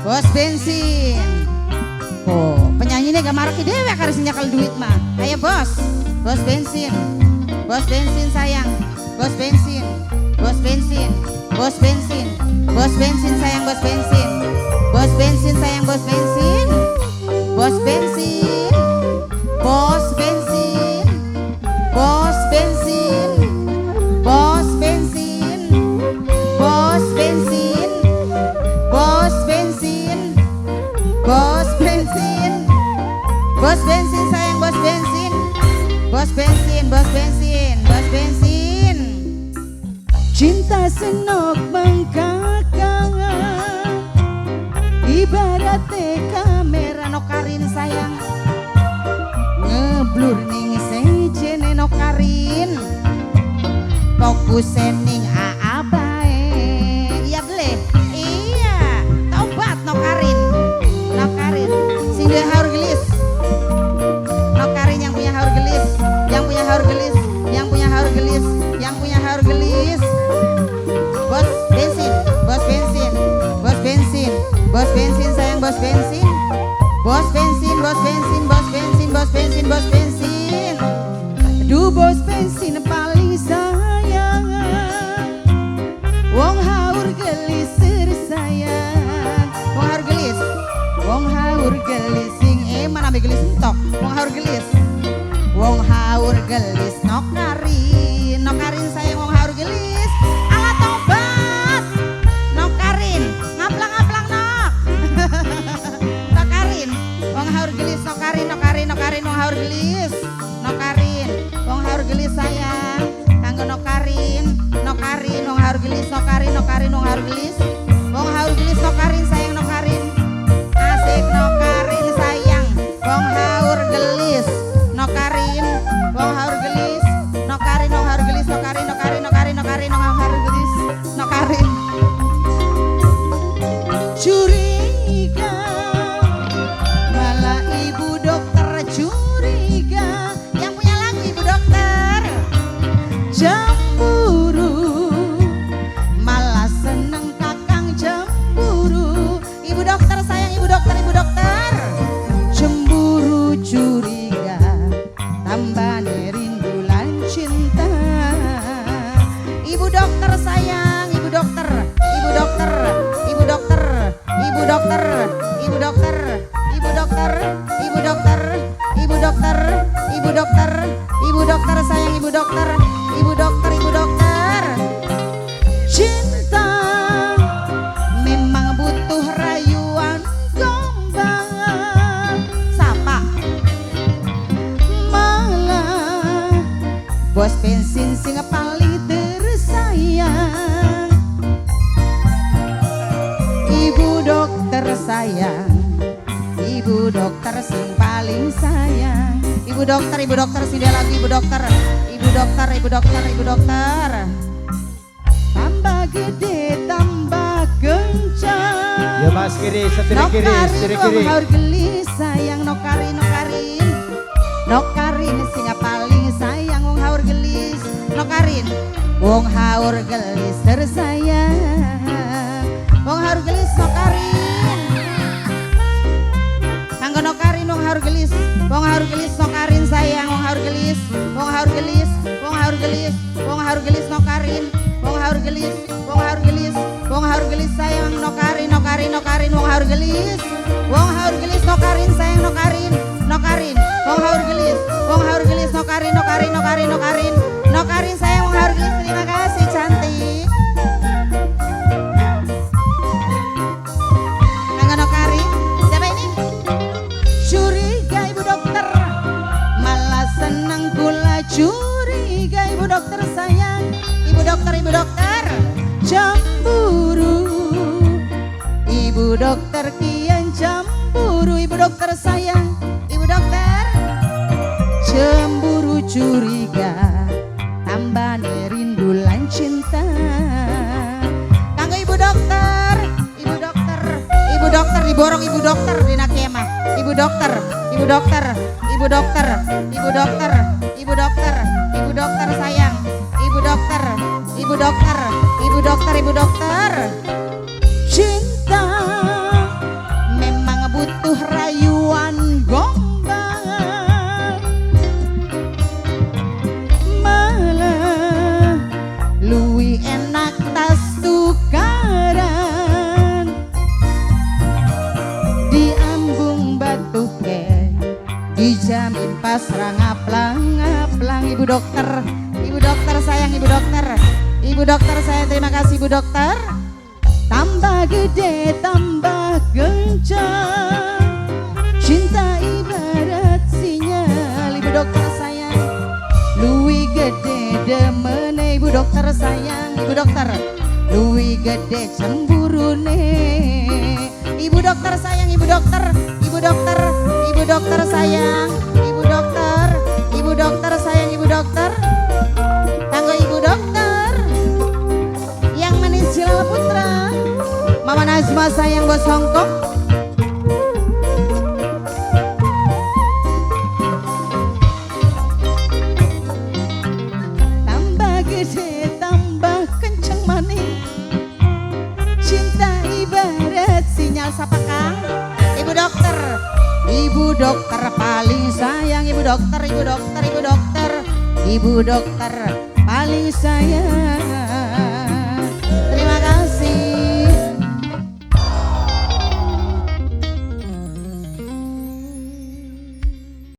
Bos bensin. Oh, penyanyinya gak marah dewek harus nyekel duit mah. Ayo bos, bos bensin. Bos bensin sayang. Bos bensin. Bos bensin. Bos bensin. Bos bensin sayang, bos bensin. Bos bensin sayang, bos bensin. Bos bensin. Bos bensin. Bos bensin. Bos bensin. Bos bensin. Bos bensin. Bos bensin. Bos bensin sayang, bos bensin. Bos bensin, bos bensin, bos bensin. Cinta senok mengkakang, ibarat Kamera nokarin sayang. Ngeblur ning sejene nokarin. Fokus ning aa bae. Iya boleh. Iya, tobat nokarin. Nokarin. Sing duwe haur gelis. Nokarin yang punya haur gelis, yang punya haur gelis, yang punya haur gelis, yang punya haur gelis. Bos bensin, bos bensin, bos bensin, bos bensin sayang, bos bensin. Bos bensin, bos bensin, bos bensin, bos bensin, bos bensin. Duh, bos bensin paling sayang. Wong haur gelis sayang. Wong haur gelis, wong haur gelis sing eman ambe gelis entok. Wong haur gelis, wong haur gelis nokarin, nokarin sayang wong haur gelis. Ala tobat, nokarin, ngaplang-ngaplang nok. Nokarin, wong haur gelis nokarin, nokarin, nokarin wong haur gelis, nokarin, wong haur gelis sayang, kanggo nokarin, nokarin wong haur gelis, nokarin, nokarin wong haur gelis, wong haur gelis nokarin sayang nokarin, asik nokarin sayang, wong haur gelis, nokarin, wong haur gelis, nokarin wong haur gelis, nokarin, nokarin, nokarin, nokarin wong haur gelis, nokarin. Curiga, malah ibu dokter curiga. Yang punya lagu ibu dokter. Cemburu, malah seneng kakang cemburu. Ibu dokter sayang, ibu dokter, ibu dokter. Cemburu curiga, tambah rindu lan cinta. Ibu dokter sayang, ibu dokter, ibu dokter, ibu dokter, ibu dokter, ibu dokter, ibu dokter, ibu dokter, ibu dokter, ibu dokter, ibu dokter sayang, ibu dokter, ibu dokter, ibu dokter. Cinta memang butuh rayuan gombal. Sapa? Malah bos bensin sing paling tersayang. Ibu dokter sayang, ibu dokter sing paling sayang. Ibu dokter, ibu dokter, sini lagi ibu dokter, ibu dokter, ibu dokter, ibu dokter. Tambah gede tambah kencang. Ya Mas, kiri, setir kiri, Nokarin setir wong kiri. Haur gelis sayang, nokarin, nokarin. Nokarin sing paling sayang wong haur gelis, nokarin. Wong haur gelis Tersayang. Wong haur gelis nokarin. Kanggo nokarin wong haur gelis, wong haur gelis nokarin sayang, wong haur gelis, wong haur gelis, wong haur gelis, wong haur gelis nokarin, wong haur gelis, wong haur gelis, wong haur gelis sayang nokarin, nokarin, nokarin wong haur gelis, wong haur gelis nokarin sayang nokarin, nokarin, wong haur gelis, wong haur gelis nokarin, nokarin, nokarin, nokarin, nokarin sayang wong haur gelis. Terima kasih cantik. Kanggo nokarin, siapa ini? Curiga ibu dokter, malah seneng kula curiga ibu dokter sayang. Ibu dokter, ibu dokter. Cemburu, ibu dokter kian cemburu, ibu dokter sayang. Ibu dokter. Cemburu curiga, tambah rindu lan cinta. Kanggo ibu dokter, ibu dokter, ibu dokter diborong ibu dokter di kemah. Ibu dokter, ibu dokter, ibu dokter, ibu dokter, ibu dokter, ibu dokter sayang, ibu dokter, ibu dokter, ibu dokter, ibu dokter. Cinta dokter saya, terima kasih Ibu dokter. Tambah gede tambah kencang, cinta ibarat sinyal. Ibu dokter sayang, luwih gede demene. Ibu dokter sayang, ibu dokter, luwih gede cemburune. Ibu dokter sayang, ibu dokter, ibu dokter, ibu dokter sayang, ibu dokter sayang, ibu dokter. Tanggo ibu dokter, yang manis Jalal Putra, Mama Nazma sayang bos Hongkong. Tambah gede tambah kenceng maning, cinta ibarat sinyal. Sapa Kang? Ibu dokter, ibu dokter paling sayang, ibu dokter, ibu dokter, ibu dokter, ibu dokter paling sayang.